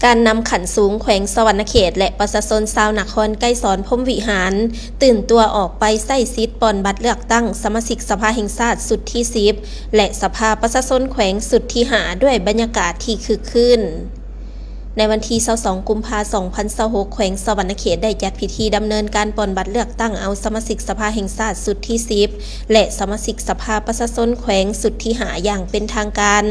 ການນຳຂັ້ນສູງແຂວງສະຫວັນນະເຂດ ແລະ ປະຊາຊົນຊາວນະຄອນໄກສອນພົມວິຫານ ຕື່ນຕົວອອກໄປໃຊ້ສິດປ່ອນບັດເລືອກຕັ້ງສະມາຊິກສະພາແຫ່ງຊາດຊຸດທີສິບ ແລະ ສະພາປະຊາຊົນແຂວງຊຸດທີຫ້າ ດ້ວຍບັນຍາກາດທີ່ຄຶກຄື້ນ. ໃນວັນທີຊາວສອງ ກຸມພາ ສອງພັນຊາວຫົກ ແຂວງສະຫວັນນະເຂດໄດ້ຈັດພິທີດຳເນີນການປ່ອນບັດເລືອກຕັ້ງເອົາສະມາຊິກສະພາແຫ່ງຊາດຊຸດທີສິບ ແລະ ສະມາຊິກສະພາປະຊາຊົນແຂວງຊຸດທີຫ້າ ຢ່າງເປັນທາງການ,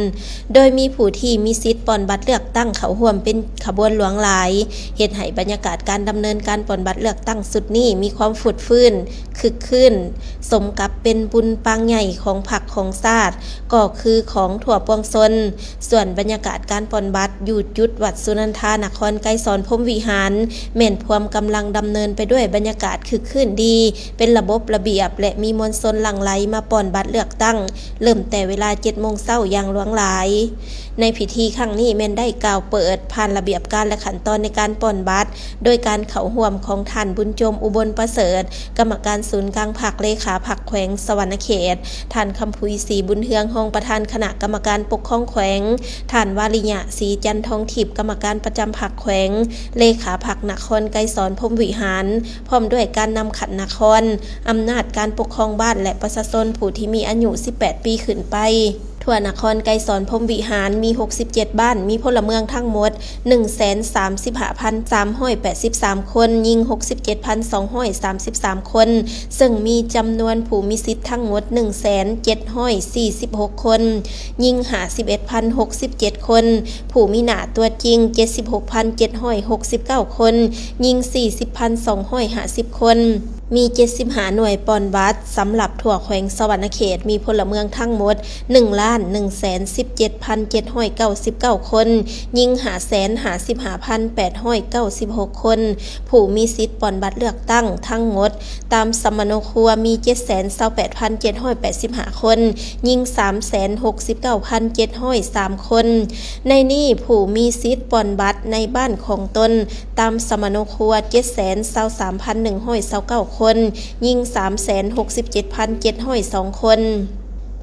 ໂດຍມີຜູ້ທີ່ມີສິດປ່ອນບັດເລືອກຕັ້ງເຂົ້າຮ່ວມເປັນຂະບວນຫຼວງຫຼາຍ, ເຮັດໃຫ້ບັນຍາກາດການດຳເນີນການປ່ອນບັດເລືອກຕັ້ງຊຸດນີ້ມີຄວາມຟົດຟື້ນ, ຄຶກຄື້ນ, ສົມກັບເປັນບຸນປາງໃຫຍ່ຂອງພັກຂອງຊາດ, ກໍຄືຂອງທົ່ວປວງຊົນ. ສ່ວນບັນຍາກາດການປ່ອນບັດຢູ່ຈຸດວັດສຸນັນທານະຄອນໄກສອນພົມວິຫານ ແມ່ນພວມກຳລັງດຳເນີນໄປດ້ວຍບັນຍາກາດຄຶກຄື້ນດີ, ເປັນລະບົບລະບຽບ ແລະ ມີມວນຊົນຫຼັ່ງໄຫຼມາປ່ອນບັດເລືອກຕັ້ງ ເລີ່ມແຕ່ເວລາເຈັດໂມງເຊົ້າຢ່າງຫຼວງຫຼາຍ. ໃນພິທີຄັ້ງນີ້ແມ່ນໄດ້ກ່າວເປີດຜ່ານລະບຽບການ ແລະ ຂັ້ນຕອນໃນການປ່ອນບັດ ໂດຍການເຂົ້າຮ່ວມຂອງທ່ານ ບຸນຈົມ ອຸບົນປະເສີດ ກຳມະການສູນກາງພັກ ເລຂາພັກແຂວງສະຫວັນນະເຂດ, ທ່ານ ຄຳຜຸຍ ສີບຸນເຮືອງ ຮອງປະທານຄະນະກຳມະການປົກຄອງແຂວງ, ທ່ານ ວາລິຍະ ສີຈັນທອງທິບ ກຳມະການປະຈຳພັກແຂວງ, ເລຂາພັກນະຄອນໄກສອນພົມວິຫານ, ພ້ອມດ້ວຍການນຳຂັ້ນນະຄອນ, ອຳນາດການປົກຄອງບ້ານ ແລະ ປະຊາຊົນຜູ້ທີ່ມີອາຍຸສິບແປດປີຂຶ້ນໄປ. ທົ່ວນະຄອນໄກສອນພົມວິຫານມີຫົກສິບເຈັດບ້ານ, ມີພົນລະເມືອງທັງໝົດໜຶ່ງແສນສາມສິບຫ້າພັນສາມຮ້ອຍແປດສິບສາມຄົນ, ຍິງຫົກສິບເຈັດພັນສອງຮ້ອຍສາມສິບສາມຄົນ, ເຊິ່ງມີຈຳນວນຜູ້ມີສິດທັງໝົດໜຶ່ງແສນເຈັດຮ້ອຍສີ່ສິບຫົກຄົນ, ຍິງຫ້າສິບເອັດພັນຫົກສິບເຈັດຄົນ, ຜູ້ມີໜ້າຕົວຈິງເຈັດສິບຫົກພັນເຈັດຮ້ອຍຫົກສິບເກົ້າຄົນ, ຍິງສີ່ສິບພັນສອງຮ້ອຍຫ້າສິບຄົນ. ມີເຈັດສິບຫ້າໜ່ວຍປ່ອນບັດ. ສຳລັບທົ່ວແຂວງສະຫວັນນະເຂດ ມີພົນລະເມືອງທັງໝົດໜຶ່ງລ້ານໜຶ່ງແສນສິບເຈັດພັນເຈັດຮ້ອຍເກົ້າສິບເກົ້າຄົນ, ຍິງຫ້າແສນຫ້າສິບຫ້າພັນແປດຮ້ອຍເກົ້າສິບຫົກຄົນ, ຜູ້ມີສິດປ່ອນບັດເລືອກຕັ້ງທັງໝົດຕາມສຳມະໂນຄົວມີເຈັດແສນຊາວແປດພັນເຈັດຮ້ອຍແປດສິບຫ້າຄົນ, ຍິງສາມແສນຫົກສິບເກົ້າພັນເຈັດຮ້ອຍສາມຄົນ. ໃນນີ້ຜູ້ມີສິດປ່ອນບັດໃນບ້ານຂອງຕົນ ຕາມສຳມະໂນຄົວເຈັດແສນຊາວສາມພັນໜຶ່ງຮ້ອຍຊາວເກົ້າຄົນ, ຍິງສາມແສນຫົກສິບເຈັດພັນເຈັດຮ້ອຍສອງຄົນ,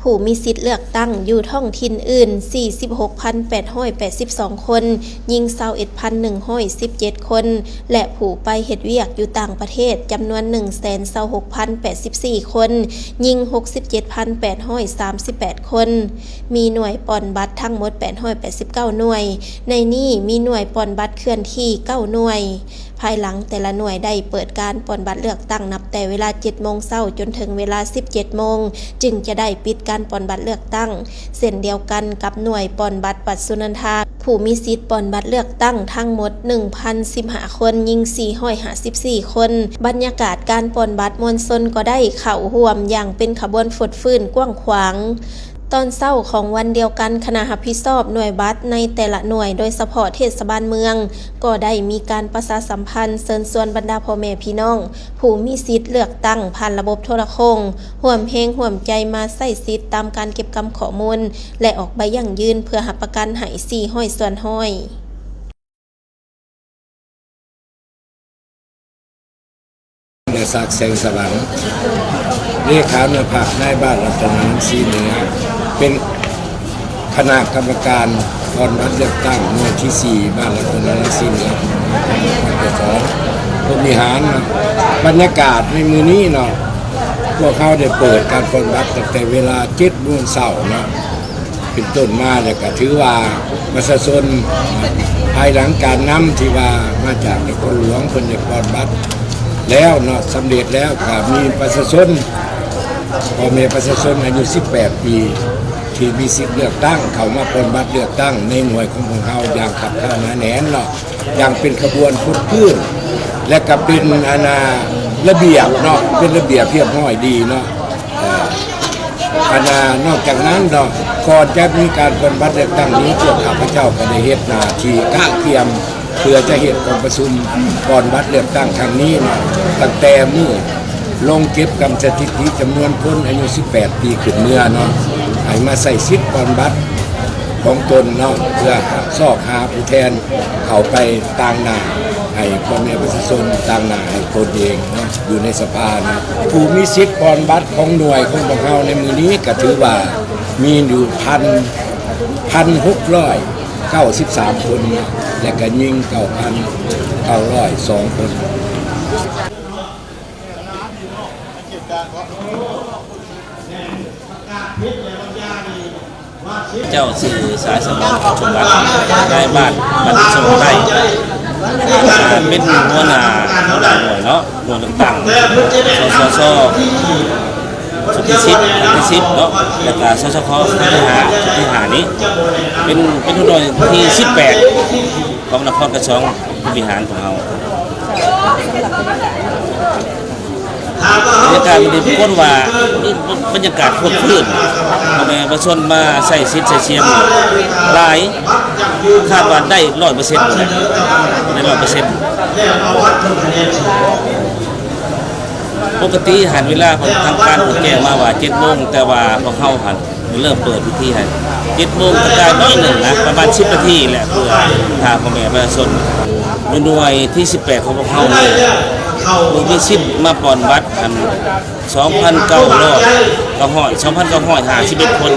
ຜູ້ມີສິດເລືອກຕັ້ງຢູ່ທ້ອງຖິ່ນອື່ນສີ່ສິບຫົກພັນແປດຮ້ອຍແປດສິບສອງຄົນ, ຍິງຊາວເອັດພັນໜຶ່ງຮ້ອຍສິບເຈັດຄົນ ແລະ ຜູ້ໄປເຮັດວຽກຢູ່ຕ່າງປະເທດຈຳນວນໜຶ່ງແສນຊາວຫົກພັນແປດສິບສີ່ຄົນ, ຍິງຫົກສິບເຈັດພັນແປດຮ້ອຍສາມສິບແປດຄົນ. ມີໜ່ວຍປ່ອນບັດທັງໝົດແປດຮ້ອຍແປດສິບເກົ້າໜ່ວຍ, ໃນນີ້ມີໜ່ວຍປ່ອນບັດເຄື່ອນທີ່ເກົ້າໜ່ວຍ. ພາຍຫຼັງແຕ່ລະໜ່ວຍໄດ້ເປີດການປ່ອນບັດເລືອກຕັ້ງນັບແຕ່ເວລາເຈັດໂມງເຊົ້າຈົນເຖິງເວລາສິບເຈັດໂມງ ຈຶ່ງຈະໄດ້ປິດການປ່ອນບັດເລືອກຕັ້ງ. ເຊັ່ນດຽວກັນກັບໜ່ວຍປ່ອນບັດວັດສຸນັນທາ, ຜູ້ມີສິດປ່ອນບັດເລືອກຕັ້ງທັງໝົດໜຶ່ງພັນສິບຫ້າຄົນ, ຍິງສີ່ຮ້ອຍຫ້າສິບສີ່ຄົນ. ບັນຍາກາດການປ່ອນບັດມວນຊົນກໍໄດ້ເຂົ້າຮ່ວມຢ່າງເປັນຂະບວນຟົດຟື້ນກວ້າງຂວາງ. ຕອນເຊົ້າຂອງວັນດຽວກັນ, ຄະນະຮັບຜິດຊອບໜ່ວຍບັດໃນແຕ່ລະໜ່ວຍ, ໂດຍສະເພາະເທດສະບານເມືອງ, ກໍໄດ້ມີການປະຊາສຳພັນເຊີນຊວນບັນດາພໍ່ແມ່ພີ່ນ້ອງຜູ້ມີສິດເລືອກຕັ້ງຜ່ານລະບົບໂທລະໂຄ່ງ ຮ່ວມແຮງຮ່ວມໃຈມາໃຊ້ສິດຕາມການເກັບກຳຂໍ້ມູນ ແລະ ອອກໃບຢັ້ງຢືນເພື່ອຮັບປະກັນໃຫ້ສີ່ຮ້ອຍສ່ວນຮ້ອຍ. ນາຍສັກ ແສງສະຫວັນ ເລຂາໜ່ວຍພັກນາຍບ້ານລັດຕະນາລັງສີເໜືອ ເປັນຄະນະກຳມະການປ່ອນບັດເລືອກຕັ້ງໜ່ວຍທີສີ່ ບ້ານລັດຕະນາລັງສີເໜືອ ສອງ ພົມວິຫານ. ບັນຍາກາດໃນມື້ນີ້ເນາະ ພວກເຮົາໄດ້ເປີດການປ່ອນບັດຕັ້ງແຕ່ເວລາເຈັດໂມງເຊົ້າເນາະ ເປັນຕົ້ນມາ ແລ້ວກະຖືວ່າປະຊາຊົນ ພາຍຫຼັງການນຳທີ່ວ່າມາຈາກນະຄອນຫຼວງ ເພິ່ນໄດ້ປ່ອນບັດແລ້ວເນາະ ສຳເລັດແລ້ວ ກະມີປະຊາຊົນ ພໍ່ແມ່ປະຊາຊົນອາຍຸສິບແປດປີ ທີ່ມີສິດເລືອກຕັ້ງ ເຂົ້າມາປ່ອນບັດເລືອກຕັ້ງໃນໜ່ວຍຂອງພວກເຮົາຢ່າງຄັບຂ້າໜາແໜ້ນເນາະ ຢ່າງເປັນຂະບວນຟົດຟື້ນ ແລະກະເປັນ ອັນນ່າ ລະບຽບເນາະ ເປັນລະບຽບຮຽບຮ້ອຍດີເນາະ. ເອີ ອັນນ່າ ນອກຈາກນັ້ນເນາະ ກ່ອນຈະມີການປ່ອນບັດເລືອກຕັ້ງນີ້ ພວກຂ້າພະເຈົ້າກໍໄດ້ເຮັດໜ້າທີ່ກະກຽມ ເພື່ອຈະເຮັດກອງປະຊຸມກ່ອນບັດເລືອກຕັ້ງຄັ້ງນີ້ເນາະ ຕັ້ງແຕ່ມື້ລົງເກັບກຳສະຖິຕິຈຳນວນຄົນອາຍຸສິບແປດປີຂຶ້ນເມືອເນາະ ໃຫ້ມາໃຊ້ສິດປ່ອນບັດຂອງຕົນເນາະ ເພື່ອຊອກຫາຜູ້ແທນ ເຂົ້າໄປຕາງໜ້າໃຫ້ພໍ່ແມ່ປະຊາຊົນ ຕາງໜ້າໃຫ້ຕົນເອງເນາະ ຢູ່ໃນສະພາເນາະ. ຜູ້ມີສິດປ່ອນບັດຂອງໜ່ວຍຂອງພວກເຮົາໃນມື້ນີ້ ກໍຖືວ່າມີຢູ່ພັນ ພັນຫົກຮ້ອຍ ເກົ້າສິບສາມຄົນ ແລະກະຍິງເກົ້າພັນເກົ້າຮ້ອຍສອງຄົນ. ເຈົ້າຊື່ ສາຍສະໝອງ ສົມບັດ ນາຍບ້ານບ້ານໂຊນໃຕ້ ເປັນຫົວໜ້າ ຫົວໜ້າໜ່ວຍເນາະ ໜ່ວຍເລືອກຕັ້ງ ສສຊ ຊຸດທີສິບ ຄັ້ງທີສິບເນາະ ແລ້ວກະ ສສຄ ຄັ້ງທີຫ້າ ຊຸດທີຫ້ານີ້ ເປັນ ເປັນຫົວໜ່ວຍທີສິບແປດ ຂອງນະຄອນກະຊອງພິມພິຫານຂອງເຮົາ. ບັນຍາກາດມື້ນີ້ປາກົດວ່າມີບັນຍາກາດຄຶກຄື້ນ ພໍ່ແມ່ປະຊາຊົນມາໃຊ້ສິດໃຊ້ສຽງຫຼາຍ ຄາດວ່າໄດ້ຮ້ອຍເປີເຊັນພຸ້ນແຫຼະ ໄດ້ຮ້ອຍເປີເຊັນ. ປົກກະຕິຫັ້ນເວລາຂອງທາງການເພິ່ນແຈ້ງມາວ່າເຈັດໂມງ ແຕ່ວ່າພວກເຮົາຫັ້ນ ເລີ່ມເປີດພິທີໃຫ້ເຈັດໂມງກະກາຍໜ້ອຍໜຶ່ງນະ ປະມານສິບນາທີແຫຼະ ເພື່ອຖ້າພໍ່ແມ່ປະຊາຊົນ. ຢູ່ໜ່ວຍທີສິບແປດຂອງພວກເຮົານີ້ ຜູ້ມີສິດມາປ່ອນບັດຫັ້ນ ສອງພັນເກົ້າຮ້ອຍ ເກົ້າຮ້ອຍ ສອງພັນເກົ້າຮ້ອຍຫ້າສິບເອັດຄົນ.